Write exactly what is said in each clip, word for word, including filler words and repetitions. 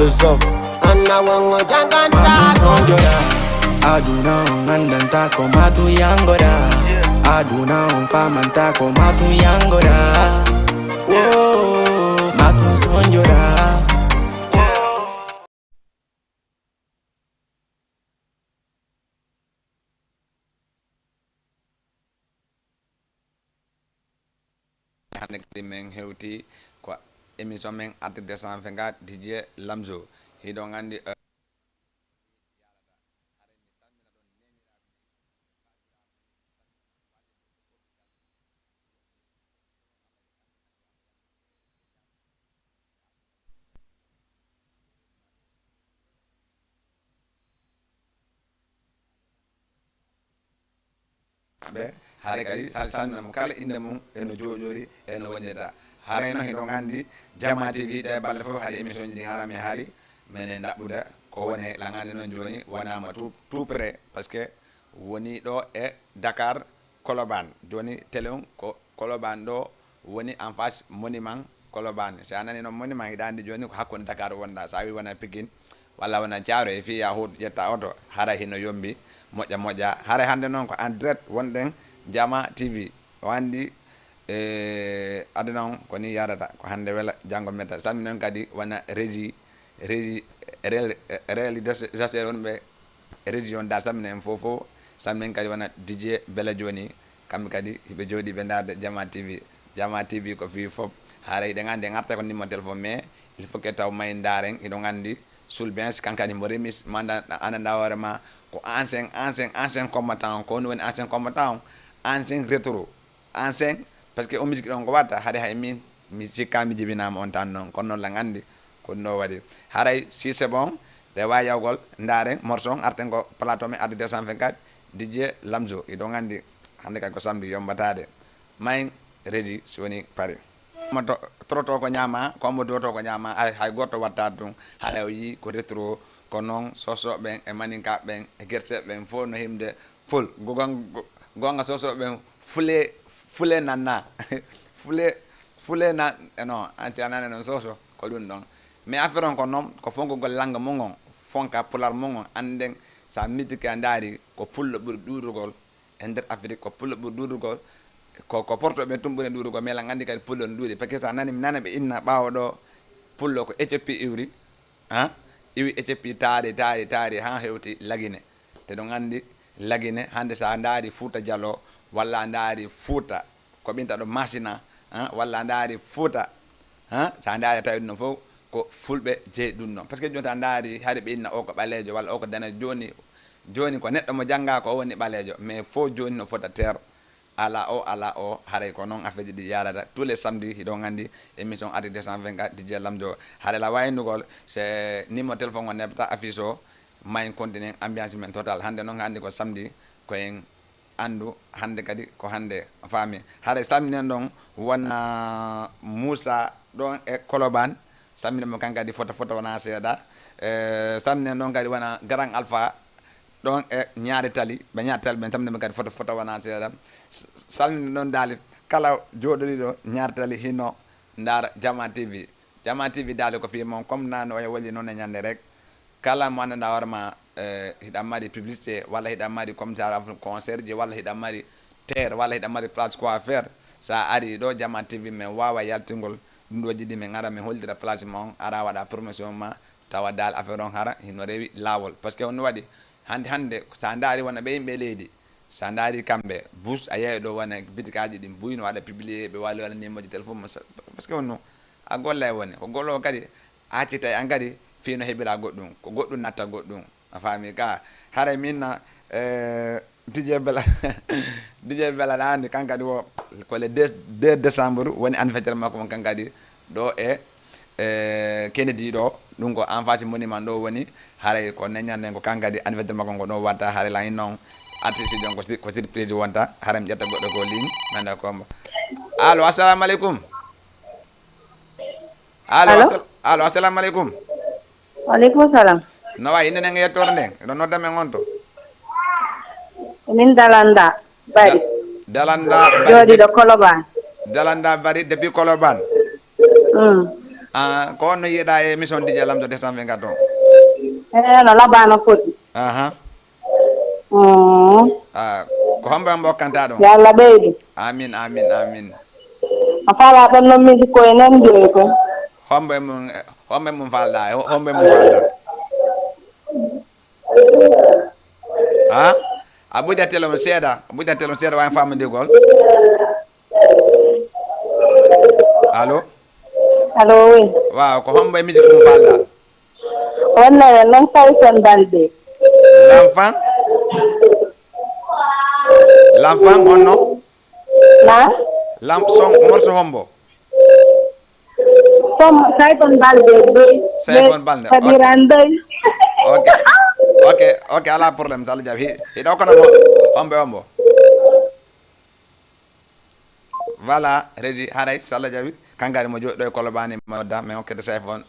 Sof. Anna wongo janganta. Sonjora. Aduna on andanta ko matu yangora. Aduna on famanta ko matu yangora. Oh, matu sonjora. Hannde kadi min hewti ko émission men Arti deux cent vingt-quatre, D J Lamzo. Hiɗon anndi, eh, ɓe, haray kadi sal-, salmina mo kala innde mum e no jooɗori e no wonirta. Haray noon hiɗon anndi Jama T V ɗe balɗe fof haɗi émission ji ɗi hara mi haari menen ɗaɓɓude ko woni langande noon jooni wonama tout, tout près, parce que woni ɗo e Dakar Colobane. Jooni télé on ko Colobane ɗo woni en face monument Colobane. Si a nani noon monument hiɗa anndi jooni ko hakkunde Dakar wonda. Sa wi wona Pikine walla wona Thiaroye e fii ya huut ƴetta oto hara hino yombi moƴƴa moƴƴa. Haray hannde noon ko en direct wonɗen Jama T V. O anndi, eh, aduna on ko ni yarata, ko hannde wela, janngo metta. Salminen kadi wona régie, régie, réel-, réalisateur wonɓe région da, salminen en fof fof. Salminen kadi wona D J Bella Jooni, kamɓe kadi hiɓe jooɗi ɓe ndaarde Jama T V. Jama T V ko fii fof. Haray hiɗen anndi en arta ko numéro téléphone, mais il faut que taw may ndaaren, hiɗon anndi Soul Benz, kankadi mo remis, manda, ananda hoore ma, ko ancien, ancien, ancien combattant on, ko woni woni ancien combattant on, ancien rétro. Ancien, parce que o musique ɗon ko watta, haɗi hay min, mi sikka mi jibinama on tan noon, kono noon lan anndi ko ɗum ɗo waɗi. Haray, si c'est bon, ɗe wawi yawgol, ndaaren, morceau on, arten ko plateau men Arti deux cent vingt-quatre, D J Lamzo, hiɗon anndi, hannde kadi ko samedi, yombataade. Mayen, régie, si woni pari. Mo to-, toroto ko ñaama, ko mo doto ko ñaama, hay, hay goto wattaade ɗum, haɗa o yii ko rétro, ko noon Soso ɓen, e Maninka ɓen, e Gerse ɓen, fof no himde, Pul, go-, gon-, go-, gonga Soso ɓen fule, fule nanna. Fule, fule na, e non, anti anane non Soso, ko ɗum ɗon. Mais affaire on ko noon, ko fonkugol langa mum on, fonka pular mum on, annden sa mitike a ndaari ko pullo ɓuri ɗuuɗugol e nder Afrik, ko pullo ɓuri ɗuuɗugol, ko, ko porto ɓe tun ɓuri ɗuuɗugol, mais lan anndi kadi pullo no ɗuuɗi. Parce que sa nani, mi nana ɓe inna ɓaawo ɗo, pullo ko Éthiopie iwri, ha? Iwi Éthiopie taari, taari, taari, ha hewti Lagine. Te ɗon anndi Lagine, hannde sa ndaari Fuuta Jaloo, walla a ndaari Fuuta, ko ɓinta ɗo Masina, ha? Walla a ndaari Fuuta, ha? Sa ndaari a tawi ɗum ɗon fof ko Fulɓe jeyi ɗum ɗon. Parce que jooni ta ndaari, hari ɓe inna o ko ɓaleejo, walla o ko daneejo. Jooni, jooni ko neɗɗo mo jannga ko o woni ɓaleejo, mais fof jooni no fota teer. Ala o, ala o, haray ko noon affaire ji ɗi yarata. Tous les samedis, hiɗon anndi émission Arti deux cent vingt-quatre, D J Lamzo. Haray la waynugol, se numéro téléphone on neɓta affiche o, may continue ambiance men total. Hannde noon, hannde ko samedi, ko en anndu hannde kadi ko hannde, a faami. Haray salminen ɗon wona Moussa ɗon e Colobane. Salminen mo kan kadi fota, fota wona seeɗa. Eh, salminen ɗon kadi wona Grand Alpha ɗon e Ñaari Tali, ɓe Ñaari Tali ɓen tamde ɓe kadi fota, fota wona seeɗa. S-, salminde ɗon daali kala jooɗoriɗo Ñaari Tali hino ndaara Jama T V. Jama T V daali ko fii mon, comme nano oya wali noon e ñande rek. Kala mo anndanɗa hoore ma, eh, hiɗa mari publicité, walla hiɗa mari comme ça concert ji, walla hiɗa mari terre, walla hiɗa mari place quoi faire. Sa ari ɗo Jama T V men wawa yaltingol ɗum ɗo jiɗi men ara men hollira place ma on, ara waɗa promotion ma, tawa dal affaire on hara hino rewi laawol. Parce que on waɗi hannde, hannde sa ndaari wona ɓe yimɓe leydi, sa ndaari kamɓe, bus a yeeyi ɗo wona bitikaji ɗin buy no waɗa publier, ɓe wali wala numéro ji téléphone mo sa-, parce que on no a golla e woni, ko gollo kadi a accitay an kadi fii no heɓira goɗɗum, ko goɗɗum natta goɗɗum. A faami ka? Haray min na, eh, D J Bella, D J Bella na andi kan kadi wo, ko le deux, deux décembre woni anniversaire makko on kan kadi ɗo e, eh, Kennedy ɗo. Ɗum ko en face monument ɗo woni. Haray ko neññande ko kan kadi anniversaire makko ngo ɗo watta. Haray la in noon artiste jon ko si-, ko surprise wonta. Haray mi ƴetta goɗɗo ko ligne. Menda ko mo. Allo, assalamu aleykum. Allo, allo? Assal-, allo, assalamu aleykum. Wa aleykum salam. No wayi, innde nden e yettoore nden? Eɗon nodda men on to? Min Dalanda Bari. Da-, Dalanda Bari. Jooɗiiɗo Colobane. Dalanda Bari depuis Colobane. Mm. Ah, ko honno yiyeɗa e émission D J Lamzo deux cent vingt-quatre o? Eh, no labano foti. Aha. Mm. Ah, ko hombo en mbokkanta ɗum? Yo Allah ɓeydu. Amin, amin, amin. A fala ɗon noon miji koye nan joyi ko. Hombo e mum, hombo e mum falɗa, hombo e mum falɗa. Ha? A ɓuja télé on seeɗa, a ɓuja télé on seeɗa, wawi famandigol. Allo? Allo, oui. Waaw, ko hombo e musique mum falɗa? Wonnere non Tyson Balde. L'enfant? L'enfant honno? Na? Lam son morso hombo? Som Tyson Balde de. Tyson Balde. Kabiran de. Ok. Ok, ok, ala problème, sala jabi. Hiɗo kono mo hombo hombo. Voilà, Régie, haray, so Allah jaɓi, kankadi mo jooɗiɗo e Kolobani, mo nodda, min okkete chef on.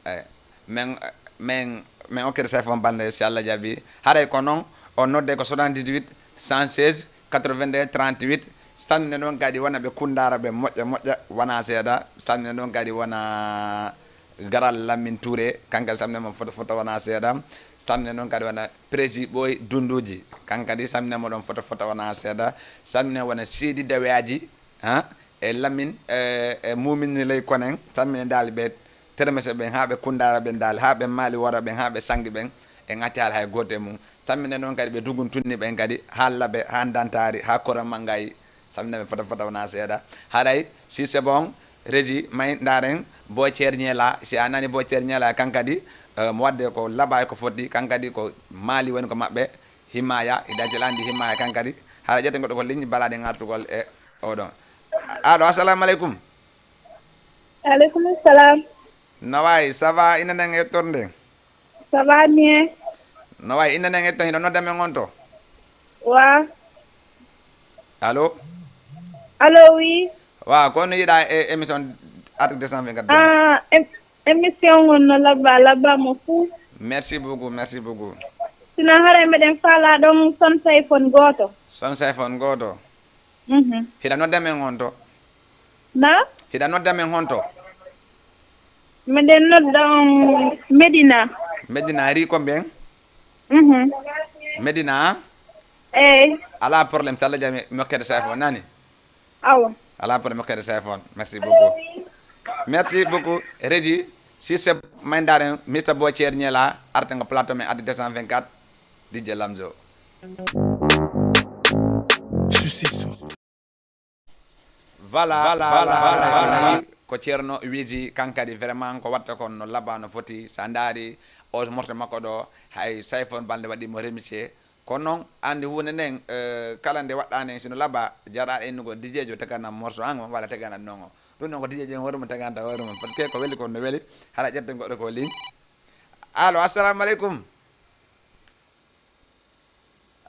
Eyi, min, min, min okkete chef on bannde, si Allah jaɓi. Haray ko noon, on nodde ko soixante-dix-huit, cent seize, quatre-vingt-deux, trente-huit. Salmine noon kadi wona ɓe Kundara ɓe moƴƴa, moƴƴa, wona seeɗa. Salmine noon kadi wona Garal Lamine Touré, kankadi salmine mo fota, fota wona seeɗa. Salmine noon kadi wona Prési Ɓooy Dunduuji, kankadi salmine mo ɗon fota, fota wona seeɗa. Salmine wona Sidi Deweaji, ha? E Lamine, e, e Mumini Ley Konen, salmine daali ɓe Termese ɓen, haa ɓe Kundara ɓen daali, haa ɓe Maali Wara ɓen, haa ɓe Sangi ɓen, e ŋaccaali hay gooto e mum. Salmine noon kadi ɓe Dugun Tunni ɓen kadi, haa Labe, haa Dantari, haa Kora Mangayi, salmine ɓe fota, fota wona seeɗa. Haray, si c'est bon, Régie, may ndaaren Boy Ceer Ñeela, si a nani Boy Ceer Ñeela, kan kadi, eh, mo wadde ko Laba e ko foti, kan kadi ko Maali woni ko maɓɓe, Himaya, ida jelandi Himaya, kan kadi. Haray ƴetten goɗɗo ko ligne, balaɗen artugol e oɗon. Allo, assalamu aleykum. Aleykum salam. No wayi, ça va, ina nen e yettorde? Ça va bien. No wayi, ina nen e ton, hiɗo nodda men on to? Wa. Allo? Allo, oui. Wa, ko no yiɗa e émission Arc deux cent vingt-quatre? Ah, em-, émission on no labba, labba mo fou. Merci beaucoup, merci beaucoup. Sina hare meɗen fala ɗon son téléphone goto. Son téléphone goto? Mhm. Hiɗa nodda men on to? Na? Hiɗa nodda men on to? Meɗen nodda on Medina. Medina, ri combien? Mhm. Medina? Eyi. Ala problème, so Allah jaɓi, mi okkete téléphone, nani? Awa. Ala problème, okkete téléphone. Merci beaucoup. Merci beaucoup, Régie. Si c'est may ndaaren, Mister Boy Ceer Ñeela, arta ngo plateau men Arc deux cent vingt-quatre, D J Lamzo. Voilà, voilà, voilà, voilà. Ko Ceerno Wiiji, kankadi vraiment ko watta kon no labba no foti. Sa ndaari o morceau makko ɗo, hay téléphone balde waɗi mo remercier. Kono noon, anndi huunde nden, eh, kala nde waɗɗa nden, sino labba, jaraɗa innugol D J jo tegana morceau an, walla tegana non o. Ɗum noon ko D J jo hoore mum teganta hoore mum. Parce que ko weli kon no weli, hara ƴetten goɗɗo ko ligne. Allo, assalamu aleykum.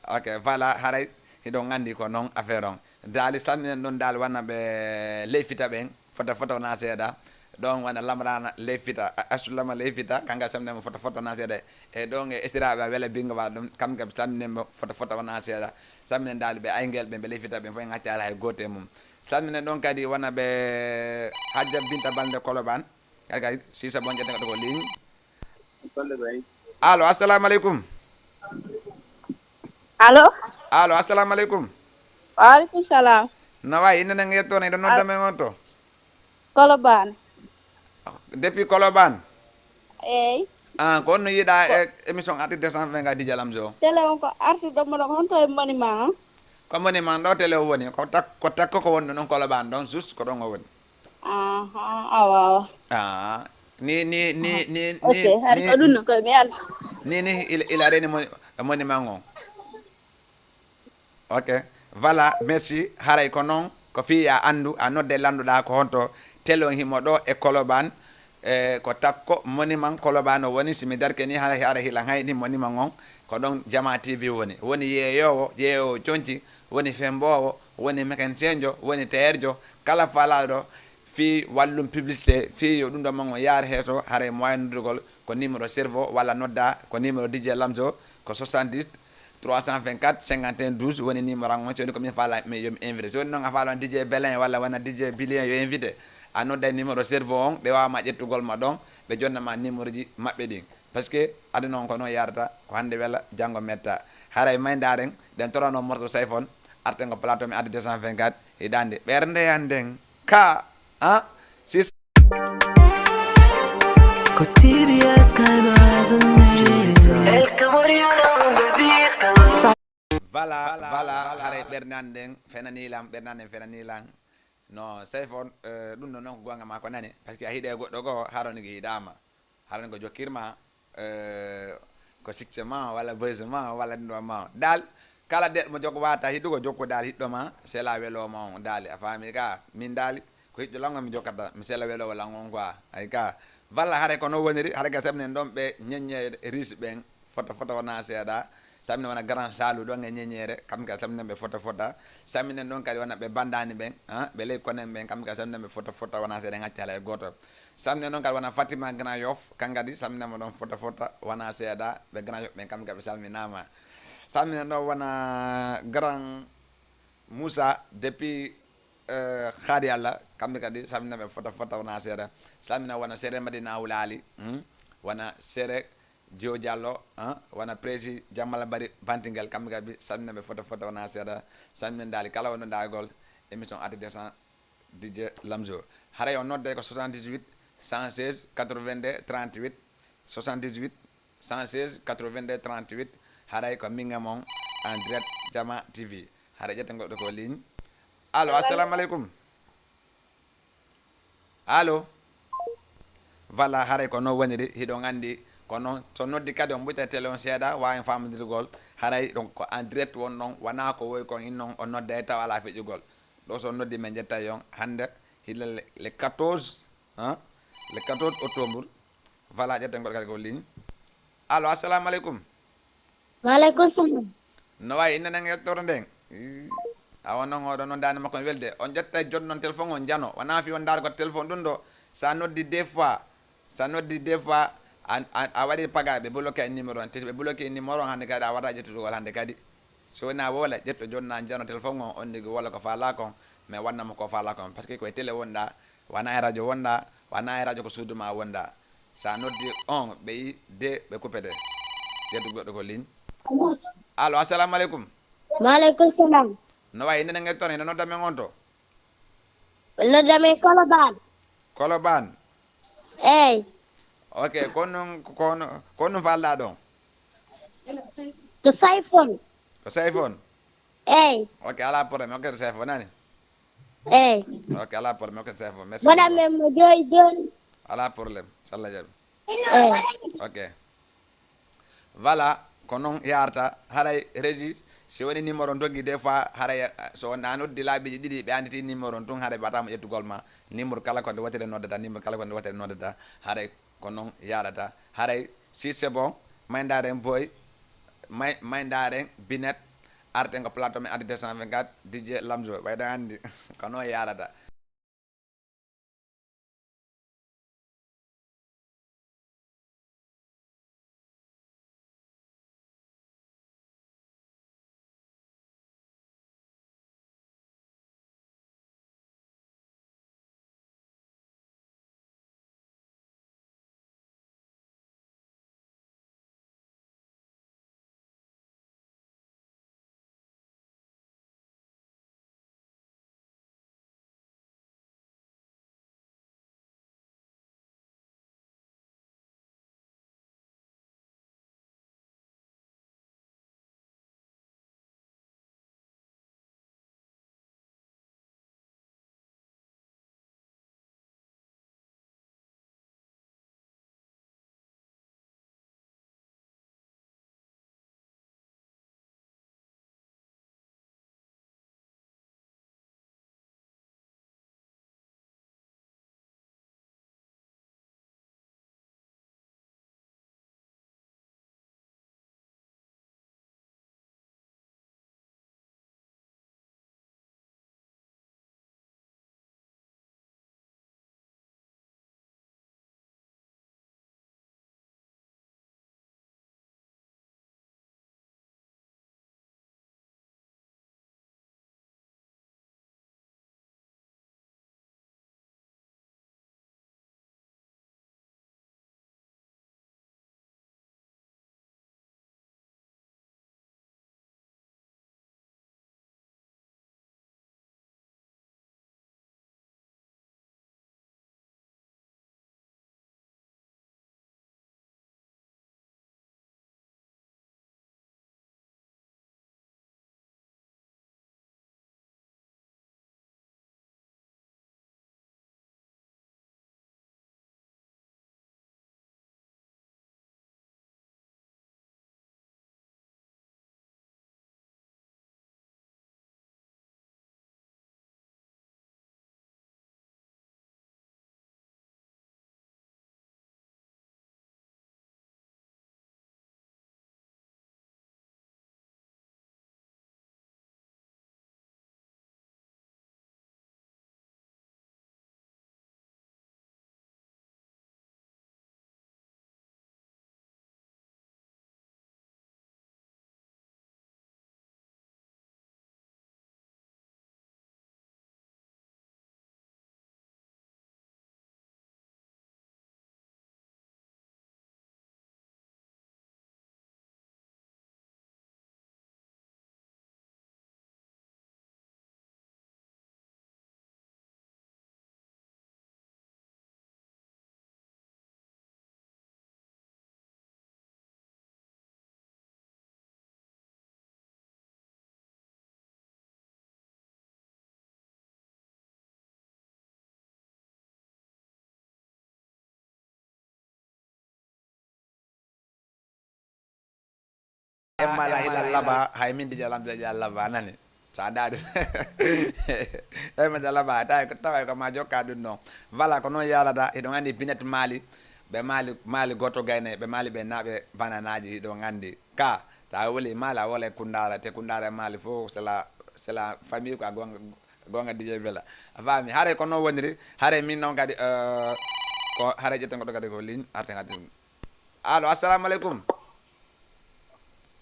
Ok, voilà, haray hiɗon anndi ko noon affaire on. Daali salminen ɗon daali wona ɓe Leyfita ɓen, fota fota wona seeɗa. Ɗon wona Lamrana Leyfita, a-, Asulama Leyfita, kanga salminen mo fota fota wona seeɗa. E ɗon e esiraɓe a wela binga wa ɗum, kam kam salminen mo fota fota wona seeɗa. Salminen daali ɓe Aygel ɓen, ɓe Leyfita ɓen, fof en accala hay gooto e mum. Salminen ɗon kadi wona ɓe Hajja Binta Balde Koloban. Kadi kadi, si c'est bon, ƴetten goɗɗo ko ligne. Allo, assalamu aleykum. Allo? Allo, assalamu aleykum. Wa aleykum salam. No wayi, inde nden e yettoode, hiɗo nodda men on to? Kolobaan. Depuis Kolobaan? Eyi. Ah, ko honno yiɗa e émission Arc deux cent vingt-quatre D J Lamzo? Télé on ko artuɗo mo ɗon, honto e monument on? Ko monument ɗo télé o woni, ko tak-, ko takko ko wonno non Kolobaan ɗon, juste ko ɗon o woni. Aha, awa, awa. Ah, ni, ni, ni, ni, ok, ni, hari ni, ko ɗum no koye mi anda. Ni, ni, il, il a reni moni, monument on. Ok, voilà, merci. Haray ko noon, ko fii a anndu, a nodde lannduɗaa ko honto télé on himo ɗo e Kolobaan, e ko takko monument Kolobaan o woni, si mi darke ni hara, hara hilan hayni monument on, ko ɗon Jama T V woni. Woni yeeyoowo, yeeyoowo conci, woni femboowo, woni mécanicien jo, woni tailleur jo, kala faalaaɗo fii wallum publicité, fii yo ɗum ɗo mon o yaar heeso, haray moyen noddugol ko numéro servo walla nodda ko numéro D J Lamzo ko soixante-dix, trois cent vingt-quatre, cinquante et un, douze woni numéro an on. Jooni ko min faala mi yo mi invité. Jooni noon a faala on D J Belin walla wona D J Bilien yo invité. A nodday numéro serveur on, ɓe waawama ƴettugol ma ɗon, ɓe jonna ma numéro ji maɓɓe ɗin. Parce que aduna on ko non yarata, ko hannde wela, janngo metta. Haray may ndaaren, ɗen torano morceau Sayfon, arten ko plateau mi addi deux cent vingt-quatre, hiɗa anndi. Ɓernde an nden, ka, ah, si Ko T B S Sky Bars and News. Voilà, voilà, haray ɓernde an nden fenani lan, ɓernde an nden fenani lan. No, Sayfon, eh, ɗum ɗo noon ko goonga ma ko nani, parce que a hiɗe goɗɗo goo, haro nigi hiɗama. Haro ni ko jokkirma, eh, ko succès ma, walla buzz ma, walla ɗum ɗo ma. Dal, kala deɗ mo jokko wata hiɗugo jokko dal hiɗɗo ma, sela welo ma on dali, a faami ka, min dali, ko hiɗɗo lango mi jokkata, mi sela welo lango on quoi. Ay ka, walla hare ko no woniri, hare ka sabnen ɗon ɓe ñeññe riche ɓen, fota fota wona seeɗa. Samina wona Grand Salu ɗon e ñeñeere, kamɓe kadi saminen ɓe fota fota. Saminen ɗon kadi wona ɓe bandani ɓen, ah, ɓe ley konen ɓen, kamɓe kadi saminen ɓe fota fota wona seeɗa, en acca hay gooto. Saminen ɗon kadi wona Fatima Grand Yoff, kan kadi saminen mo ɗon fota fota wona seeɗa, ɓe Grand Yoff ɓen kamɓe kadi ɓe salminama. Saminen ɗon wona Grand Moussa depuis, euh, Khady Allah, kamɓe kadi saminen ɓe fota fota wona seeɗa. Samina wona Sere Madina Wulali, hmm? Wona Sere Dio Diallo, ah, wona Prési Jamal Bari Bantingel, kamɓe kadi salmina ɓe fota fota wona seeɗa, salmina daali kala wonno daagol émission Art deux cents D J Lamzo. Haray on nodday ko soixante-dix-huit, cent seize, quatre-vingt-deux, trente-huit, soixante-dix-huit, cent seize, quatre-vingt-deux, trente-huit, haray ko minga mon en direct Jama T V. Haray ƴetten goɗɗo ko ligne. Allo, assalamu aleykum. Allo? Voilà, haray ko non woniri, hiɗon anndi, kono so noddi kadi on ɓuyta télé on seeɗa, waawen faamondirgol, haray ɗon ko en direct won ɗon, wonaa ko woy kon innon on nodda e tawa alaa feƴƴugol. Ɗo so noddi men ƴettay on, hannde hila le, le quatorze, hein? Le quatorze octobre. Voilà, ƴetten goɗɗo kadi ko ligne. Allo, assalamu aleykum. Wa aleykum salam. No wayi, innde nden e yettorde nden? Ii, awa non oɗo non daande makko ne welde. On ƴetta e jonnon téléphone on jano. Wona fi on ndaar ko téléphone ɗum ɗo. Sa noddi deux fois, sa noddi deux fois, a, a, a waɗi paga, ɓe bloqué e numéro on. Te ɓe bloqué e numéro on hannde kadi a wata ƴettugol hannde kadi. So woni a wola, ƴetto jonna jano téléphone on, on nigi wola ko faala kon, mais wanna mo ko faala kon. Parce que koye télé wonɗa, wona e radio wonɗa, wona e radio ko suudu ma wonɗa. Sa noddi on, ɓe yi de, ɓe coupé de. Ƴettu goɗɗo ko ligne. Allo, assalamu aleykum. Wa aleykum salam. No wayi, inde nden e toon, ino nodda men on to? Nodda men Koloban. Koloban? Eey. Ok, ko nun, ko nun, ko nun falɗa ɗon? To Sayfon. Ko Sayfon? Eey. Ok, alaa problème. Ok, to Sayfon, nani? Eey. Ok, alaa problème. Ok, Sayfon. Merci beaucoup. Mbaɗan men mo jooni jooni. Alaa problème. Salla jaɓi. Eey. Ok. Voilà, ko noon yaarta. Haray Régie, si woni numéro doggi, des fois, haray, eh, so wonno a noddi laabiiji ɗiɗi, ɓe annditi numéro on tun, haray ɓe ɓataa mo ƴettugol ma. Numéro kala ko nde wotire noddata, numéro kala ko nde wotire noddata. Haray ko noon yaarata. Haray, si c'est bon, may ndaaren boy, may, may ndaaren Binet, arten ko plateau men Art deux cent vingt-quatre, D J Lamzo, ɓay ɗon anndi, ko noon yaarata. E mala ila laba, hay min dija lam dija laba nani. Sa dadu. E ma laba, tawi ko, tawi ko ma jokka ɗum ɗon. Voilà, ko noon yarata, hiɗon anndi Binet Mali, ɓe Mali, Mali goto gayne, ɓe Mali ɓe naɓe bananaji, hiɗon anndi. Ka, sa woli Mali, a wole Kundara, te Kundara e Mali fof, c'est la, c'est la famille quoi, gonga, gonga D J Bella. A faami, hare ko noon woniri, hare min noon kadi, euh, ko hare ƴetten goɗɗo kadi ko ligne, arten kadi. Allo, assalamu aleykum.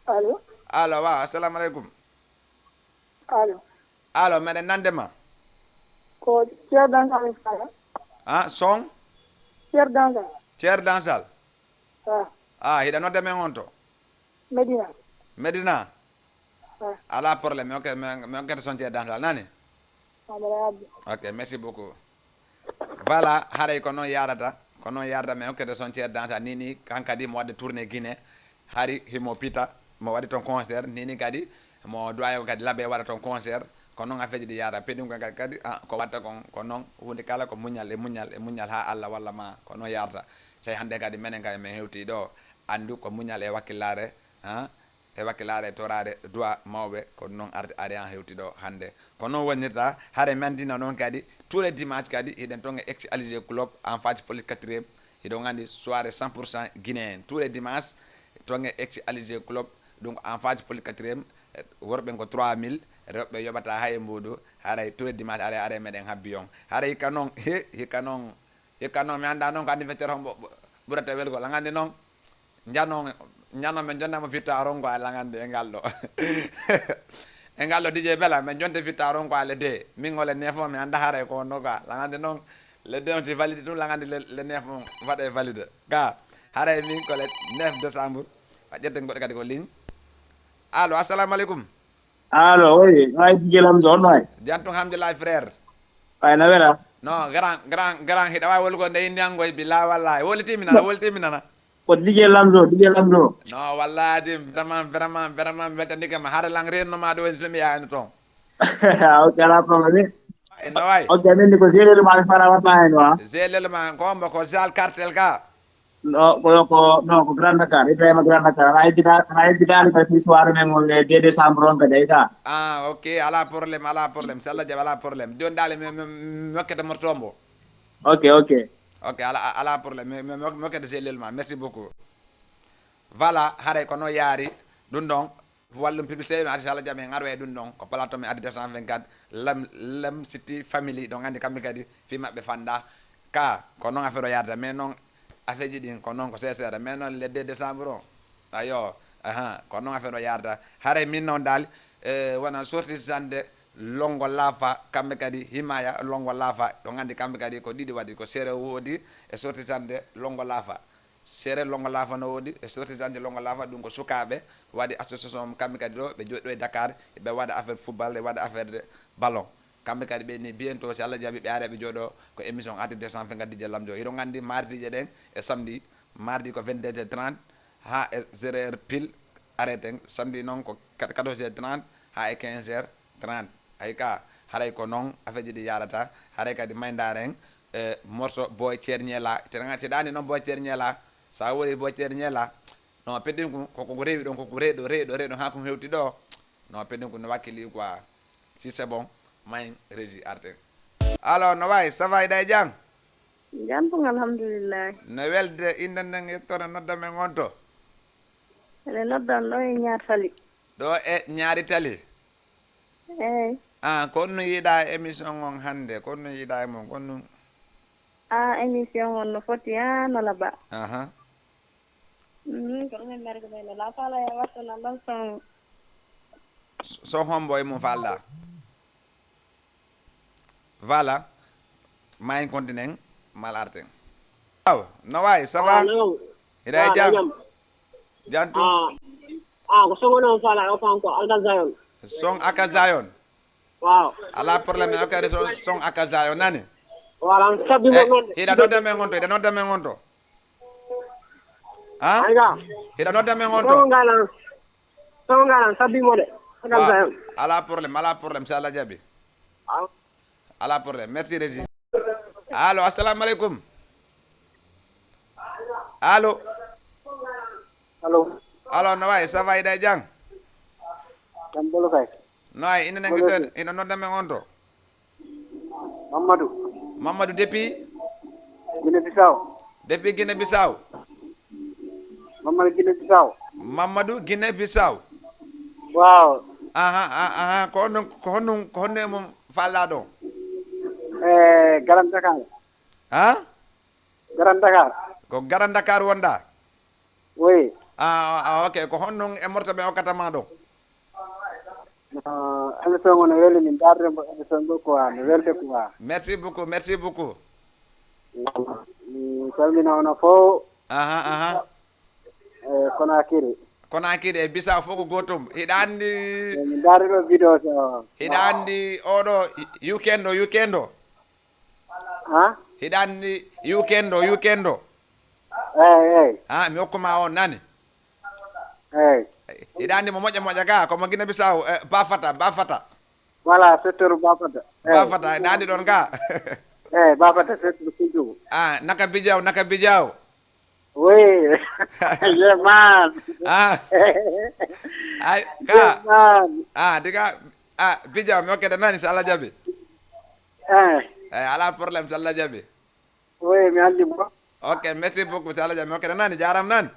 Allo. Allo, wa, assalamu aleykum. Allo. Allo, meɗen nande ma. Ko Ceer Dansal mi fala. Ah, son? Ceer Dansal. Ceer Dansal. Ah. Ah, hiɗa nodde men on to? Medina. Medina. Ah. Ala problème, mi hokke, mi, mi hokkete son Ceer Dansal, nani? Amara Abdou. Ok, merci beaucoup. Voilà, haray ko noon yarata, ko noon yarata, mi hokkete son Ceer Dansal, ni, ni, kankadi mo wadde tournée Guinée, hari himo pita, mo waɗi toon concert, ni, ni kadi, mo doyen kadi Labe waɗa toon concert, ko noon affaire ji ɗi yarata, peɗum ko kadi, kadi, ah, ko watta kon, ko noon, huunde kala ko muñal e muñal e muñal haa Allah walla ma, ko noon yarata. Tawi hannde kadi menen kadi min hewti ɗo, anndu ko muñal e wakkilaare, ah, e wakkilaare e toraare du'a mawɓe, ko noon arti, ari en hewti ɗo hannde. Ko noon wonirta, hare mi anndina noon kadi, tous les dimanches kadi, hiɗen toon e ex Alger Club, en face police quatrième, hiɗon anndi soirée cent pour cent guinéen. Tous les dimanches, toon e ex Alger Club, donc en face police quatrième, eh, worɓe ko trois mille, rewɓe yoɓata hay e mbuuɗu, haray tous les dimanches, are, are meɗen habbi on. Haray hikka noon, he, hikka noon, hikka noon, mi annda noon ko anniversaire hombo ɓu-, ɓurata welgol, a anndi noon, Njano, njano men jonde mo fitta rongo ala ngande e ngal ɗo. E ngal ɗo D J Bella, men jonde fitta rongo ala de. Min ngole nefo mi anda haray ko no ga. La ngande non, le deux on si valide tun, la ngande le, le neuf on waɗa e valide. Ga, haray min ko le neuf décembre. A ƴetten goɗɗo kadi ko ligne. Allo, assalamu alaikum. Allo, oui, no wayi D J Lamzo, on no wayi? Jam tun, alhamdulillah, frère. Wayi no wela? No, grand, grand, grand, hiɗa wawi wolugo nde indiyangoy, billahi wallahi. Woli timinana, woli timinana. Ko D J Lamzo, D J Lamzo. No, wallahi, vraiment, vraiment, vraiment, mi weltanike ma. Hare lan renno ma ɗo woni to mi yahani toon. Ah, ok, ala problème. E no wayi? Ok, min ko Zelel ma mi fara waɗa hen wa. Zelel ma, ko hombo ko Zal Cartel ka? No, ko, ko, no, ko Grand Dakar, Ibrahima Grand Dakar. Ana hebbita, ana hebbitaali ka fii soirée men on le deux décembre on kadi, ay ka. Ah, ok, ala problème, ala problème. Si Allah jaɓi, ala problème. Joni dali mi, mi, mi, mi hokkete morto mbo. Ok, ok. Ok, ala, ala problème. Mi, mi, mi, mi hokkete sellel ma. Merci beaucoup. Voilà, haray ko no yaari. Ɗum ɗon, wallum publicité, no arti Allah jaɓi, en aro e ɗum ɗon. Ko plateau men Adi deux cent vingt-quatre, Lam, Lam City Family, ɗon anndi kamɓe kadi, fii maɓɓe fanda. Ka, ko noon affaire o yarata, mais noon affaire ji ɗin, ko noon ko seeseere, mais noon le deux décembre o, ayo, aha, ko noon affaire o yarata. Haray min noon dal, eh, wona sortissande Longo Laafa, kamɓe kadi Himaya Longo Laafa, ɗon anndi kamɓe kadi ko ɗiɗi waɗi, ko Sere woodi e sortissande Longo Laafa. Sere Longo Laafa no woodi e sortissande Longo Laafa, ɗum ko sukaaɓe waɗi association mum, kamɓe kadi ɗo, ɓe jooɗi ɗo e Dakar, ɓe waɗa affaire football, ɓe waɗa affaire de ballon. Kamɓe kadi ɓe ni bientôt, si Allah jaɓi, ɓe ara ɓe jooɗo ko émission Adi deux cent vingt-quatre D J Lamzo. Hiɗon anndi mardi je ɗen e samedi, mardi ko vingt-deux heures trente haa e zéro heure pile arrêten. Samedi noon ko quatorze heures trente haa e quinze heures trente. Ay ka, haray ko noon affaire ji ɗi yarata. Haray kadi may ndaren, eh, morceau Boy Thierniela. Teɗa anndi noon Boy Thierniela. Sa wori Boy Thierniela. No, peddin ko, ko, ko rewi ɗon, ko, ko reɗo, reɗo, reɗo, haa ko hewti ɗo. No, peddin ko no wakkili quoi. Si c'est bon, may régie arten. Alors, no wayi, ça va, hiɗa e jam? Jam tun, alhamdulillah. No welde, innde nden e to nodda men on to? Ene noddan ɗo e Ñaar Tali. Ɗo e Ñaari Tali? Eey. Ah, ko honno yiɗa émission on hannde? Ko honno yiɗa e mon? Ko honno? Ah, émission on no foti, ah, no laaɓa. Aha. Mhm, ko ɗum en margude no laaɓa, ala ya watta na ɗon son. Son hombo e mum falɗa? Voilà. Ma en continuen, mal arten. Waaw, no wayi, ça va? Ah, no. Hiɗa e jam? Jam tun? Ah, ah, ko songo non fala o kanko Alga Zion. Song aka Zion. Waaw. Ala problème, ok, son, song aka Zion, nani? Voilà, on sabbi mo. Eh, non. Hiɗa nodda men on to, hiɗa nodda men on to. Ha? Ayga. Hiɗa nodda men on to. Songo ngalan. Songo ngalan, sabbi mo de. Alga Zion. Ala problème, ala problème, si Allah jaɓi. Waaw. Ala problème. Merci, Régie. Allo, assalamu alaikum. Allo. Allo. Alo, no wayi, ça va, hiɗa e jam? Jam bolo kay. No wayi, ina nangi Bolo to, ina nodda men on to. Mamadou. Mamadou depuis? Guinée Bissau. Depuis Guinée Bissau? Mamadou Guinée Bissau. Mamadou Guinée Bissau. Waaw. Aha, aha, aha, ko honno, ko honno, ko honno e mum falla ɗon? Eh, Garan Dakar. Ha? Garan Dakar. Ko Garan Dakar wonda? Oui. Ah, ah, ok. Ko honno e morto ɓe okkata ma ɗon? Ah, émission o no weli, min darde mo émission ɗo quoi, no welde quoi. Merci beaucoup, merci beaucoup. Mi salmina ono fof. Aha, aha. Eh, Konakiri. Konakiri e Bissau fof ko gotum. Hiɗa andi? Eh, min dari ɗo vidéo so. Hiɗa andi oɗo weekend o, weekend o? Ha? Hiɗa andi weekend o, weekend o? Eyi, eyi. Ha, mi hokkuma on nani? Eyi. Hiɗa andi mo moƴƴa moƴƴa ga, ko mo Guinée Bissau, eh, Bafata, Bafata. Voilà, secteur Bafata. Eyi. Bafata, hiɗa andi ɗon ga? Eyi, Bafata, secteur Kuntugu. Ah, naka Bijau, naka Bijau. Oui. Yeah, man. Ah. Ay, ka. Yeah, man. Ah, diga, ah, Bijau, mi hokkete nani, so Allah jaɓi. Eh. Eh, ala problème, so Allah jaɓi. Oui, mi halli mo. Ok, merci beaucoup, so Allah jaɓi. Mi hokkete nani, jaram nani.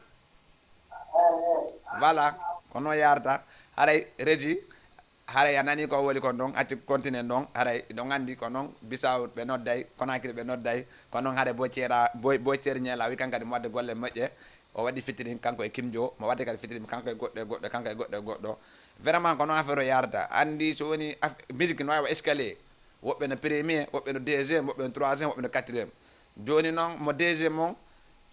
Voilà, ko non yarata. Haray, Régie, haray a nani ko woli kon ɗon, accu continue ɗon, haray ɗon andi ko non Bissau ɓe nodday, Conakry ɓe nodday, ko non haray Boy Thierra, Boy, Boy Thierry Niela wi kan kadi mo wadde golle moƴƴe, o waɗi featuring kanko e Kim Jo, mo wadde kadi featuring kanko e goɗɗo e goɗɗo, kanko e goɗɗo e goɗɗo. Vraiment ko non affaire o yarata. Andi so woni af-, musique no wawa escalier. Woɓɓe no premier, woɓɓe no deuxième, woɓɓe no troisième, woɓɓe no quatrième. Joni non mo deuxième on,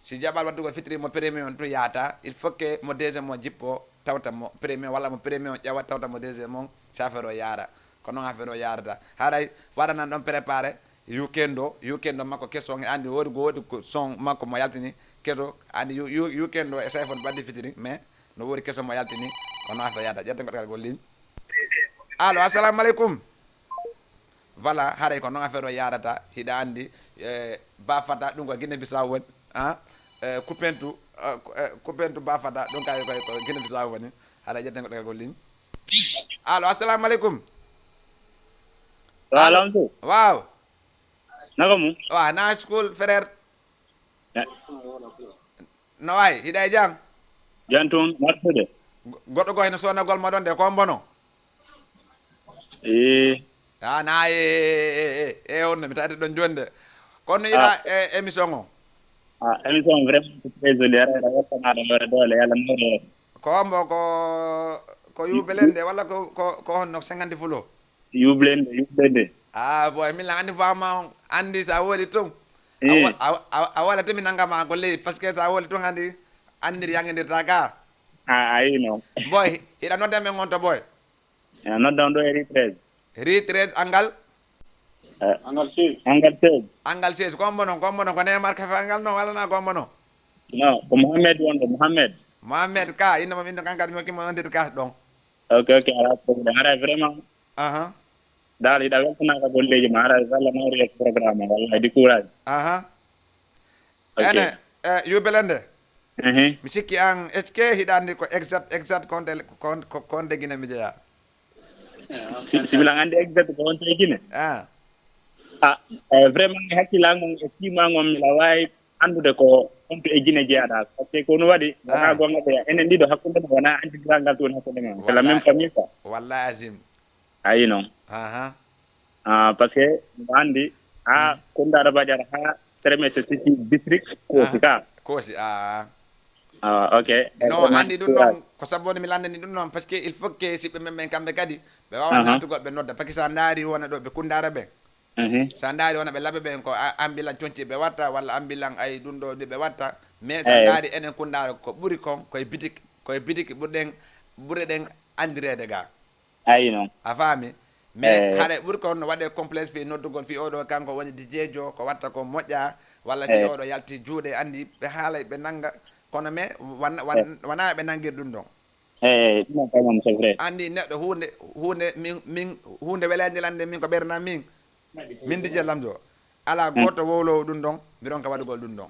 si jaɓal waddugol featuring mo premier on to yahata, il faut que mo deuxième on jippo tawta mo premier, walla mo premier on ƴawa tawta mo deuxième on, si affaire o yaara. Ko non affaire o yarata. Haray waɗanan ɗon préparé weekend o, weekend o makko keso on, andi woodi ko woodi ko son makko mo yaltini keso, andi yu-, yu-, weekend o e Sayfon baddi featuring, mais no woodi keso mo yaltini, ko non affaire yarata. Ƴetten ko tagal gol ligne. Allo, assalamu aleykum. Voilà, haray ko non affaire o yarata, hiɗa andi, eh, Bafata, ɗum ko Guinée Bissau woni, ah, eh, Kupentu, eh, ku-, eh, Kupentu Bafata, ɗum kay ko, ko Guinée Bissau woni, haray ƴetten ko tagal gol ligne. Allo, assalamu aleykum. Allo. Allo. Waaw. Naka mum? Waaw, na school, frère. Eh. No wayi, hiɗa e jam? Jam tun, martude. Go-, goɗɗo goo hino sonnagol ma ɗon de, ko mbono? Ee. Ah, na, e, e, e, e, e, on no mi taati ɗon jonde. Kono no yiɗa, ah, e, émission o? Ah, émission o vraiment ko très joli, ara, ara, weltanaɗo, hoore doole, yalla moore. Ko hombo, ko, ko Yublende, walla ko, ko, ko honno, cinquante fulo? Yublende, Yublende. Ah, boy, min la andi fama on, andi sa woli tun. A, eh, wa-, a, a, a wala tun mi nanga ma ko ley, parce que sa woli tun andi, andir yangindirta ka. Ah, ayi non. Boy, hiɗa nodda men on to boy? Ina nodda on ɗo e Ri treize. Ri treize, angal? Eh, angal seize. Angal seize. Angal seize, ko mbo non, ko mbo non, ko Neymar Café angal non, wala na ko mbo non? Non, ko Mohamed wonɗo, Mohamed. Mohamed ka, inno mo min ɗo kan kadi mi hokkimo on dédicace ɗon. Ok, ok, ala problème. Haray vraiment. Aha. Dal hiɗa weltanaka golleji ma, haray Allah nawri e programme o, wallahi du courage. Aha. Ok. Ene, eh, Yublende. Mhm. Mi sikki an, est-ce que hiɗa andi ko exact, exact konde, kon-, ko-, konde Guinée mi jeeya? Si, si mbiɗa andi exact ko honto e Guinée? Ah. Ah, eh, vraiment mi hakkilangol e simango mi la wawi andude ko honto e Guinée jeeyaɗa. Parce que ko no waɗi, wona, ah, gonga ɓe, enen ɗiɗo hakkunde men wona andidiral ngal to woni hakkunde men. C'est la même famille quoi. Wallahi azim. Ayi non. Aha. Ah, parce que no andi, ha, mm, Kounda Rabadia ha Tremete City District, Kosi, aha, ka. Kosi, ah. Ah, ok. No, eh, andi ɗum noon, ko sabu woni mi landani ɗum noon, parce que il faut que siɓɓe men ɓen kamɓe kadi, ɓe wawa, aha, natugol, ɓe nodda, parce que sa ndaari wona ɗo ɓe Koundara ɓen. Mhm. Sa ndaari wona ɓe Labe ɓen, ko a-, ambulant conci ɓe watta, walla ambulant ay ɗum ɗo ni ɓe watta. Mais sa, eh, ndaari enen Koundara ko ɓuri kon, koye bitik, koye bitiki ɓurɗen, ɓurɗen andireede ga. Ayi non. A faami? Mais, eh, haɗa ɓuri kon no waɗe complexe fii noddugol fii oɗo kanko woni D J jo, ko watta ko moƴƴa, walla fii, eh, oɗo yalti juuɗe, andi ɓe haalay ɓe nanga, kono mais wan-, wan-, eh, wona ɓe nangir ɗum ɗon. Eh, ɗum non quand même, c'est vrai. Andi neɗɗo huunde, huunde min, min, huunde weleende lande min ko ɓernam min. Min D J Lamzo. Ala, hmm, gooto wowlowo ɗum ɗon, mi ronka waɗugol ɗum ɗon.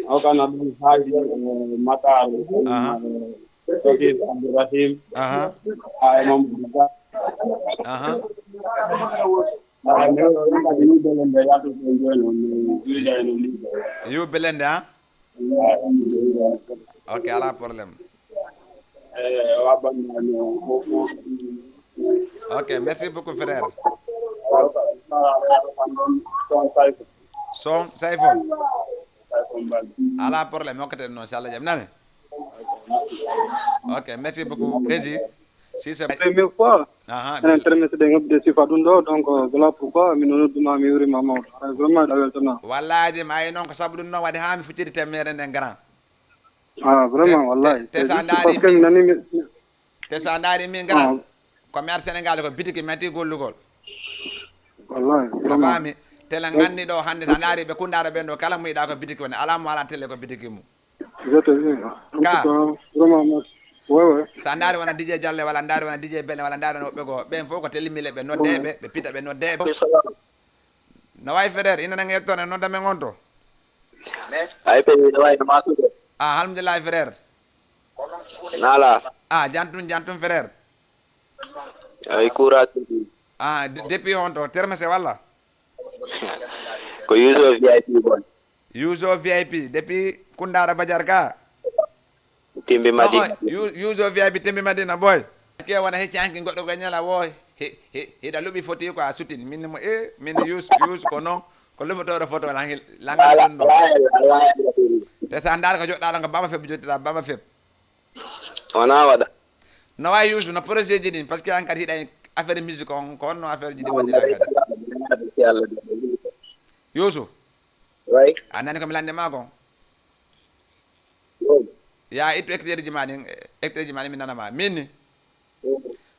O kana ɗum haaji, eh, Matar, aha, eh, Sokis Abdourahim, aha, a e Mamadou Ba. Aha. Ah, mi ɗo ɗum kadi ni belende yato ko jooni on, mi juuja e no liɓɓe. Yo belende, ha? Ok, ala problème. Eh, wa banda no, ko, ko. Ok, merci beaucoup, frère. Son, Saifon. Ala problème, hokketen noon, si Allah jaɓi, nani? Ok, merci beaucoup. Régis, si c'est première fois, aha, enen termese ɗen heɓde sifa ɗum ɗo, donc, euh, voilà pourquoi min nodduma, mi yurima mawɗo. Aray, vraiment, ɗa weltana. Wallahi, de, ma yi noon ko sabu ɗum noon waɗi haa mi fucciti temmere nden grand. Ah, vraiment, te, wallahi. Te, te sa ndaari parce que mi, mi nani mi, te sa ndaari min grand, ah, ko mi ar Sénégal ko bitiki mi ati gollugol. Wallahi, a vraiment. Faami? Tele nganndi ɗo hannde, so a ndaari ɓe kunndaaro ɓen ɗo, kala mo yiɗaa ko bitiki woni, alaa mo alaa tele ko bitiki mum. Gete, eh, en tout cas, vraiment, merci. Ouais, ouais. So a ndaari wona D J Diallo, walla a ndaari wona D J Bene, walla a ndaari wona woɓɓe goo, ɓen fof ko tele mille ɓe noddeeɓe, ɓe pita ɓe noddeeɓe. No wayi frère, ina nanga yettoon e nodda men on to? Ay, pe, no wayi no maatude. Ah, alhamdulillah frère. Nala. Ah, jantum, jantum, frère. Ay kura. Ah, de- depuis on to termese walla? Ko Yuso V I P boy. Yuso V I P depuis Kundara Bajar ka. Timbi Non, Madina. Yu- Yuso V I P Timbi Madina boy. Ke wona hecci hanki goɗɗo ko ñala wo he- he- hiɗa luɓi foti ko a sutini min mo e min Yuso Yuso ko non ko lumotoɗo photo langal langal ɗum ɗo. Te sa ndar ko joɗɗa ɗon ko baba feb joɗɗa baba feb. Wona waɗa. No wawi Yuso no projet ji ɗin parce que an kadi hiɗa affaire musique on ko honno affaire ji ɗi wonira kadi. Yuso Way. A nani ko mi lande ma kon? Ya ittu hectare ji ma ɗin hectare ji ma ɗin mi nana ma min ni.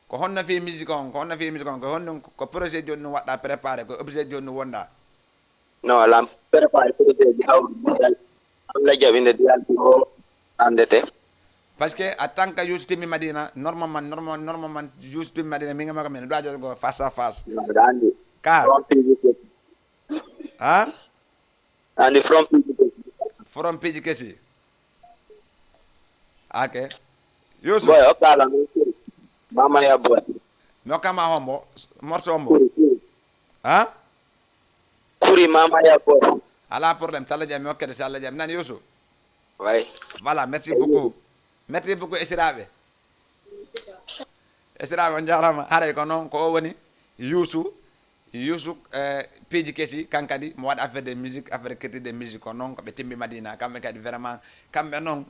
Ko honno fi musique on ko honno fi musique on ko honno ko projet joni ɗum waɗɗa préparé ko objet joni ɗum wonɗa? No lam préparé projet ji hawru. Allah jaɓi nde diyalti o andete. Parce que en tant que Yusu Timbi Madina normalement normalement normalement Yusu Timbi Madina mi ngama ko men ɗo ajo go face à face. Aɗa andi. Ka Ɗon piiji fof. Ha? Andi from piiji fof. From piiji kesi. Ok. Yusu. Boy okkala noon kuri. Mama ya boy. Mi hokkama hombo morso hombo. Kuri kuri. Ha? Kuri mama ya boy. Ala problème talla jam mi hokkede si Allah jam nani Yusu. Way. Voilà, merci beaucoup. Merci beaucoup esiraɓe. Esiraɓe on jarama haray ko noon ko o woni Yusu. Yusu eh, piiji kesi kan kadi mo waɗa affaire de musique affaire critique de musique ko noon ko ɓe timbi Madina kamɓe kadi vraiment kamɓe noon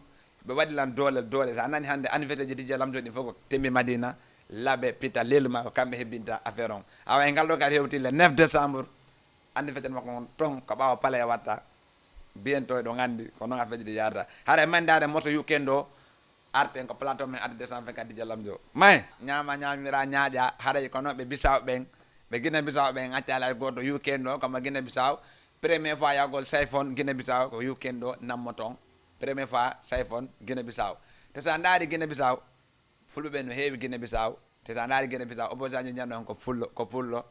ɓe waɗi lan doole doole sa nani hannde anniversaire ji dije lamto ɗin fof ko timbi Madina. Laɓe pita leluma ko kamɓe hebbinta affaire on awa e ngal ɗo kadi hewti le neuf décembre. Anniversaire makko on ton ko ɓawa palais watta. Bientôt eɗo gandi ko noon affaire ji ɗi yarata haray mandare moto yukken ɗo. Arten ko plateau men adde deux cent vingt-quatre dije lamjo may ñama ñamira ñaaƴa haray ko noon ɓe bisaw ɓen. Ɓe guine bisaw ɓen accala hay goto yukken ɗo comme guine bisaw. Première fois yagol sayphone guine bisaw ko yukken ɗo nammo ton. Première fois sayphone guine bisaw. Te sa daari guine bisaw fulɓe ɓe no heewi guine bisaw. Te sa daari guine bisaw opposition ji ñanno hen ko fullo ko pullo.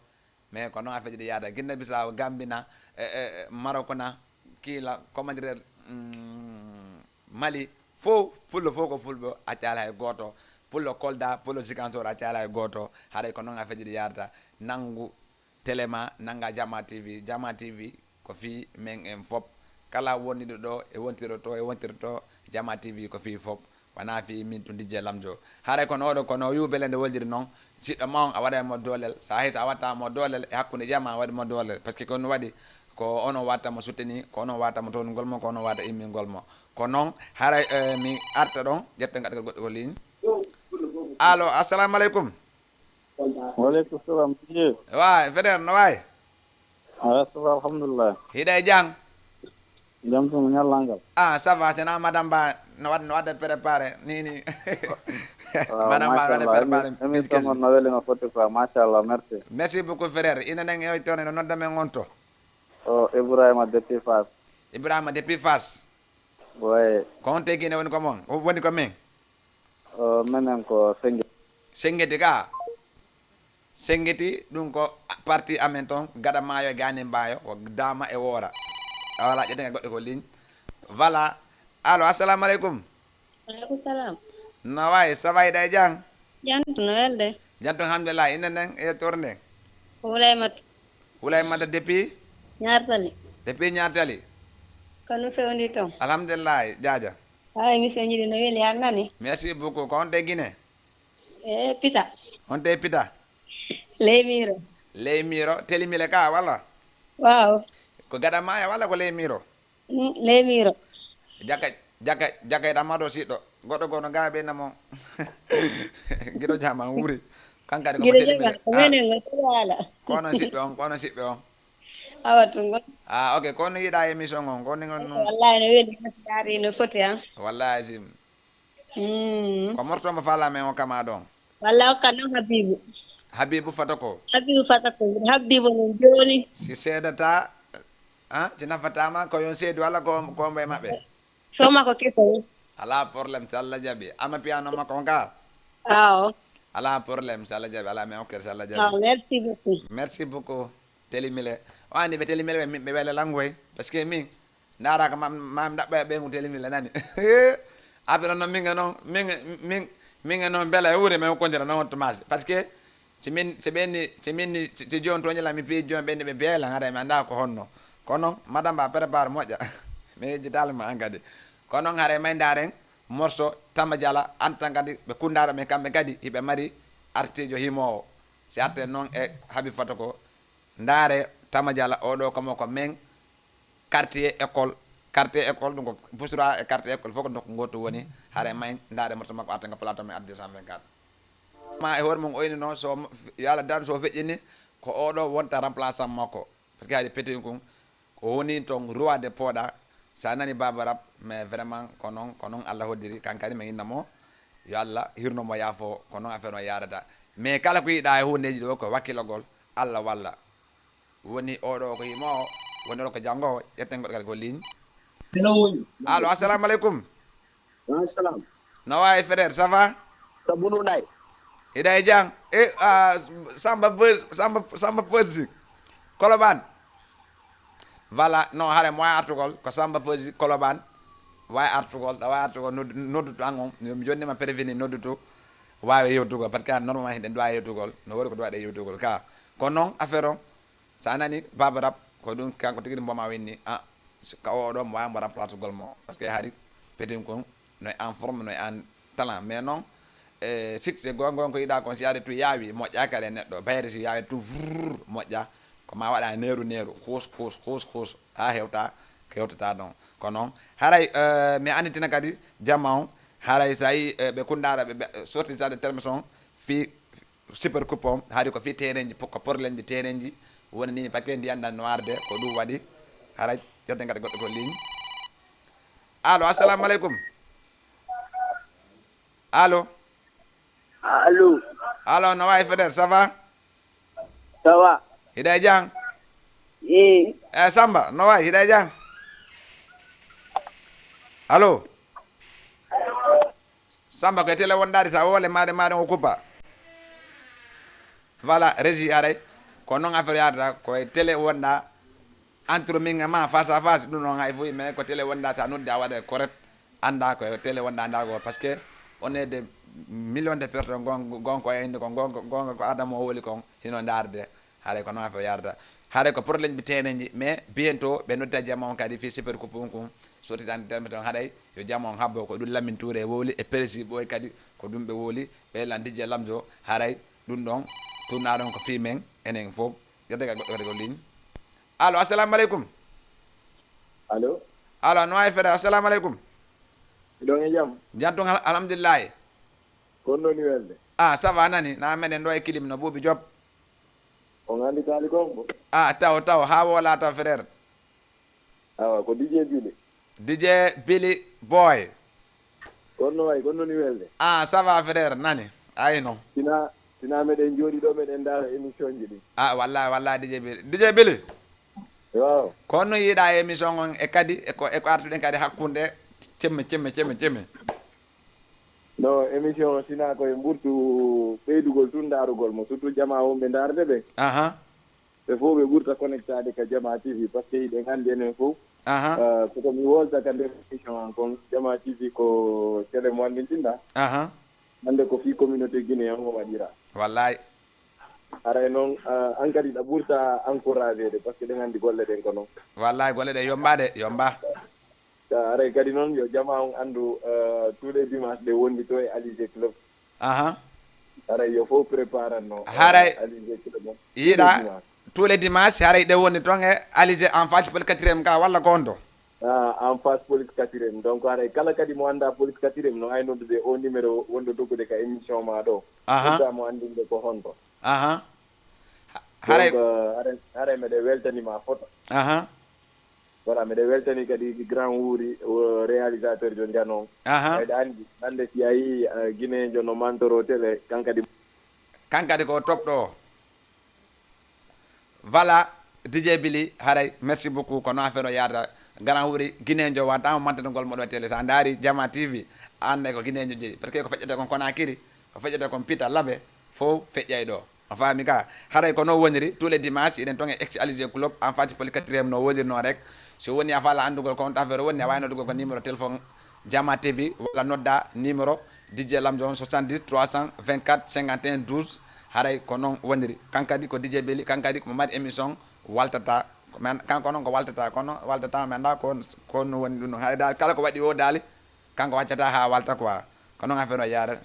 Mais ko noon affaire ji ɗi yaada guine bisaw gambina e, e, e, marokona kiila comment dire mm, mali fof fullo fof ko fulɓe accala hay goto. Pullo kolda pullo sikantor accala hay goto haray ko noon affaire ji ɗi yaadata. Nanngu télé ma nannga jama tv jama tv ko fii men en fof. Kala wonniɗo ɗo e wontiro to e wontiro to jama tv ko fii fof. Wona fii min to dijje lamjo haray kono oɗo kono yuɓele nde woldiri noon. Siɗɗo ma on a waɗa mo doolel sa hay so a watta mo doolel e hakkunde jama a waɗi mo doolel parce que ko ɗum waɗi ko onon watta mo soutenir ko onon watta mo towngol mo ko onon watta immingol mo. Ko noon haray eh, mi arta ɗon ƴetten gaɗa goɗɗo ko ligne. Allo, assalamu aleykum. Waleykum salam. Tigi. Wa frère no wayi? Ah, ça va, alhamdulillah. Hiɗa e jang? Jam tum ñallangal. Ah, ça va, tena madame ba no waɗ no waɗa préparé ni ni. Madame ba waɗa Machallah. Préparé Émission on no weli no foti quoi. Machallah, merci. Merci beaucoup frère ina nen e toon eno nodda men on to. O Ibrahima depuis Fass. Ibrahima depuis Fass. Ouais. Ko on tegi ne woni ko mon woni ko min? O menen ko Sengi. Sengeti ka. Sengeti ɗum ko parti amen toon gaɗa maayo e gani mbaayo ko dama e woora. A wala ƴetten e goɗɗo ko ligne. Voilà. Allo, assalamu aleykum. Aleykum salam. No wayi ça va hiɗa e jang? Jantu no welde. Jantu alhamdulillah inde nden e yettore nden? Ko Wulaymatu. Wulaymata depuis? Ñaartali. Depuis ñaartali. Kanu fewndi toon. Alhamdulillah jaaja. Ha émission ji ɗi no weli an nani. Merci beaucoup ko honto e Guinée? E pita. Honto e pita? Leymiro. Leymiro telimile ka walla? Waaw. Ko gaɗa maya walla ko leymiro? Mm, Leymiro. Jaka jaka jaka e ɗammaɗo siɗɗo goɗɗo gono gaɓe namo. Giɗo jama wuuri. Kankadi ko Giɗo jama telimile. ko menen ngo tawala. Kono siɓɓe on kono siɓɓe on. Awa tun ngon. Ah, ok kono yiɗa émission on kono ngon. Wallahi no weli no daari no foti an. Wallahi sim. Mm. Ko morto mo fala men o kama ɗon. Wallahi o kan non Habibu. Habibu fata ko. Habibu fata ko. Habibu non joni. Si seedata ah si nafatama ko yon seedu walla ko ko mbe maɓɓe. Soma ko keso. Ala problème si Allah jaɓi ama piano makko on ka. Awo. Ala problème si Allah jaɓi ala men okkere si Allah Awo jaɓi. Merci beaucoup. Merci beaucoup. Telimile o andi ɓe telimile ɓe ɓe wele langoy parce que min ndaraka mam mam ɗaɓɓa e ɓeygu telimile nani. Affaire noon, min e noon, min, min, min e noon, mbela e wuure men, o kondira noon, Tomas. Parce que si min, si ɓenni, si min ni, si, si jooni toñi lan, mi piiji jooni ɓenni ɓe mbiya lan, haray mi anndaa ko honno. Kono noon, madame Ba, prépare moƴƴa. Mi yejjitaali ma an kadi. Kono noon, haray may ndaaren morso Tamba Jala, an tan kadi, ɓe kunndaaro ɓen kamɓe kadi, hiɓe mari artiijo himoowo. Si artee noon e Habi Fata ko, ndaare Tamba Jala, oo ɗoo ko mo ko men, quartier école, quartier école, ɗum ko Busra e quartier école fof ko nokku gootu woni, haray may ndaare morso makko arten ko plateau men addi deux cent vingt-quatre. Ma e hoore mum o ini noon, so mo-, yo Allah dan so feƴƴini, ko oo ɗoo wonta remplaçant makko. Parce que haray Petit Kun, ko woni toon roi de pooɗa, so a nani Baba Rap, mais vraiment ko noon, ko noon Allah hoddiri, kankari mi inna mo, yo Allah hirno mo yaafo, ko noon affaire o yaarata. Mais kala ko yiɗaa e huundeeji ɗoo ko wakkilagol, Allah walla. Woni oo ɗoo ko yimoowo, woni oo ɗoo ko janngoowo, ƴetten goɗɗo kadi ko ligne. Hello. Allo, assalamu aleykum. Wa salam. No wayi, frère, ça va? Sabunu nay. Hiɗa e jam? E, ah, Samba Buzz, Samba, Samba Buzz. Koloban. Voilà, non, haray mo wawi artugol, ko Samba Buzz Koloban. Wawi artugol, ɗa wawi artugol, noddu, noddu to an on. Mi jonni ma prévenu, noddu to. Wawi yewtugol, parce que normalement hiɗen ɗowa yewtugol. No wori ko ɗowaɗe yewtugol ka. Kono noon, affaire on, sa nani Baba Rap, ko ɗum kanko tigi ɗum mboma winni. Ah, si ka o ɗo mo wawi mo remplacegol mo. Parce que hari Petit Kun no en forme, no en talent. Mais noon, e, succès gonga on ko yiɗa kon, si ari tu yaawi, moƴƴa kadi e neɗɗo. Bayre si yaawi tu, vrrr, moƴƴa. Ko ma waɗa neeru neeru, huus, huus, huus, huus, ha hewta, ko hewtata ɗon. Ko noon, haray, e, mi annitina kadi jamma on, haray sa yi, e, ɓe kundaɗo, ɓe, ɓe sorti sa de terme son, fi Super Coupe on, hari ko fii terrain ji, ko problème ji terrain ji woni ni, paquet ndiyan dan no arde, ko ɗum waɗi. Haray, ƴetten kadi goɗɗo ko ligne. Allo, assalamu aleykum. Allo. Allo. Allo, no wayi, frère, ça va? Ça va. Hiɗa e jam? Eh. Eh, Samba, no wayi, hiɗa e jam? Allo. Samba, koye télé wonɗa de, sa wowle maɗe, maɗe o kuppa. Voilà, régie haray. Ko noon affaire yadata, koye télé wonɗa, entre min e ma, face à face, ɗum noon hay fof, mais ko télé wonɗa, sa noddi a waɗa correct, annda ko télé wonɗa, annda ko, parce que on est des millions de personnes, gon-, gonga ko e inde kon, gonga, gonga ko Adama o woli kon, hino ndaarde. Haray ko noon affaire yarata. Haray ko problème ji terrain ji, mais bientôt ɓe noddita jama on kadi fii Super Coupe on kun. Sorti tan terme ton haray yo jama on habbo ko ɗum Lamine Touré wowli e Prési ɓooy kadi ko ɗum ɓe wowli. Ɓe lan D J Lamzo haray ɗum ɗon tunna ɗon ko fii men enen fof. Ƴetta ka goɗɗo kadi ko ligne. Allo, assalamu aleykum. Allo. Allo, no wayi, frère? Assalamu aleykum. Ɗon e jam? Jam tun, al-, alhamdulillahi. Kon ɗoni welde? Ah, ça va, nani? Na meɗen ɗo e kilim no buubi job. On anndi kaali konko? Ah, taw, taw, haa woola taw, frère. Awa, ko D J Billy. D J Billy Boy. Kon no wayi, kon no ni welde? Ah, ça va, frère, nani? Ayi non. Sina, sina meɗen jooɗi ɗo, meɗen ndaara émission ji ɗi. Ah, wallahi, wallahi, D J Billy. D J Billy? Waaw. Ko honno yiɗa émission on e kadi, e ko, e ko artuɗen kadi hakkunde cemme, cemme, cemme, cemme? No, émission o sina ko e mburtu ɓeydugol tun ndaarugol mo, surtout jamaa wonɓe ndaarde ɓe. Aha. Ɓe fof ɓe ɓurta connectade ka Jamaa T V, parce que hiɗen anndi enen fof. Aha. Ah, ko ko mi wolta ka nder émission an kon, Jamaa T V ko télé mo anndintinɗa. Aha. Hannde ko fii communauté guinéen o waɗira. Wallahi. Haray noon, ah, an kadi ɗa ɓurta encouragé de, parce que ɗen anndi golle ɗen ko noon. Wallahi, golle ɗen yomba de, yomba. Ka haray kadi noon, yo jamaa on anndu, eh, tous les dimanches ɗe wondi to e Alizé Club. Aha. Haray yo fof préparanno, eh, Haray Alizé Club on. Yiɗa tous les dimanches. Tous les dimanches, haray ɗe wondi toon e Alizé en face police quatrième ka, walla ko honto? Ah, en face police quatrième. Donc, haray kala kadi mo annda police quatrième, no ay noddude o numéro wonɗo doggude ka émission ma ɗo. Aha. Ɓurta mo anndinde ko honto. Aha. Ha-, haray Donc, eh, haray, haray meɗe weltani ma foto. Aha. Voilà, meɗe weltani kadi grand Wuri, o réalisateur jo Njano. Aha. Meɗe anndi, hannde si a yii, eh, Guinéen jo no mantoro télé, kan kadi. Kan kadi ko top ɗo. Voilà, D J Billy, haray, merci beaucoup, ko noon affaire o yaata. Grand Wuri, Guinéen jo wata mo mantagol mo ɗo télé. Sa ndaari Jamaa T V, a annday ko Guinéen jo jeyi. Parce que ko feƴƴata kon Conakry, ko feƴƴata kon Pita Labe, fof feƴƴay ɗo. A faami ka? Haray ko noon woniri, tous les dimanches, hiɗen toon e ex Alizé Club, en face police quatrième no woniri noon rek. Si woni a faala anndugol ko honto affaire o woni, a wawi noddugol ko numéro téléphone Jama T V, walla nodda numéro D J Lamzo on, soixante-dix trois cent vingt-quatre cinquante et un douze. Haray ko noon woniri. Kankadi ko D J Beli, kankadi ko mo mari émission waltata. Men, kanko noon ko waltata, kono waltata men da ko, ko no woni ɗum. Haray dal kala ko waɗi o daali, kanko waccata ha walta quoi. Ko noon affaire o yaara.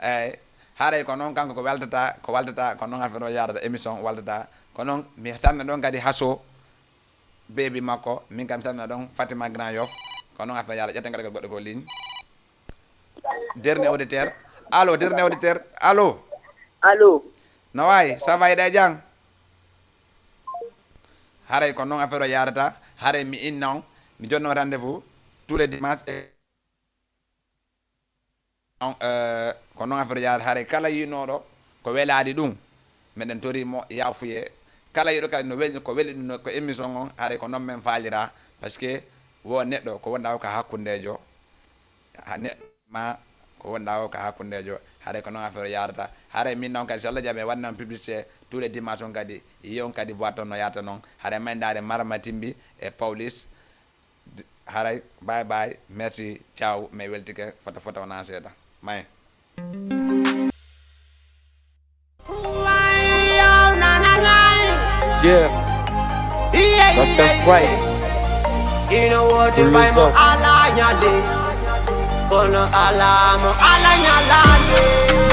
Eyyi, haray ko noon kanko ko waltata, ko waltata, ko noon affaire o yaarata, émission waltata. Ko noon mi salmina ɗon kadi Hasso, beebi makko, min kam mi salmina ɗon Fatima Grand Yoff. Ko noon affaire yaarata, ƴetten kadi ko goɗɗo ko ligne. Dernier auditeur. Allo, dernier auditeur. Allo. Allo. No wayi, ça va, eɗa e jam? Haray ko noon affaire o yaarata. Haray mi innan, mi jonno rendez-vous tous les dimanches. Ko noon affaire yaarata. Haray kala yiinooɗo ko welaani ɗum, meɗen tori mo yaafuye. Kala yiiɗo kadi no weli, ko weli ɗum, ko émission on, haray ko noon men faalira. Parce que wo neɗɗo ko wonɗa ko ka hakkundeejo, ha ne-, ma ko wonɗa ko ka hakkundeejo. Haray ko noon affaire yaarata. Haray min noon kadi, so Allah jaɓi, mi waɗnan publicité tous les dimanches on kadi, yi on kadi boîte on no yaarata noon. Haray may ndaare Marama Timbi e Pawlish. Haray, bye bye, merci, ciao, mi weltike, fota fota wona seeɗa. May. Yeah, that's right. Ino woote Pull may this mo up. Ala ñande, kono ala mo Ala ñalande.